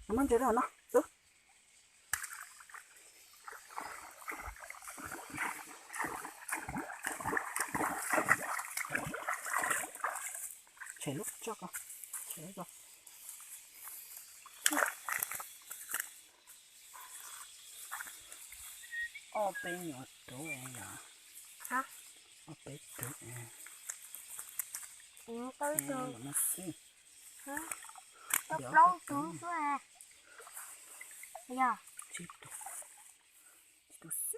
Muab ntses rau no xwb. Tshem lub tso ko, tshem lub ko. Ob peb nyuam rub yom. Ob peb rub. Ua no xwb. Plaub tus xwb. Yog. Tsib tus. Tsib tus.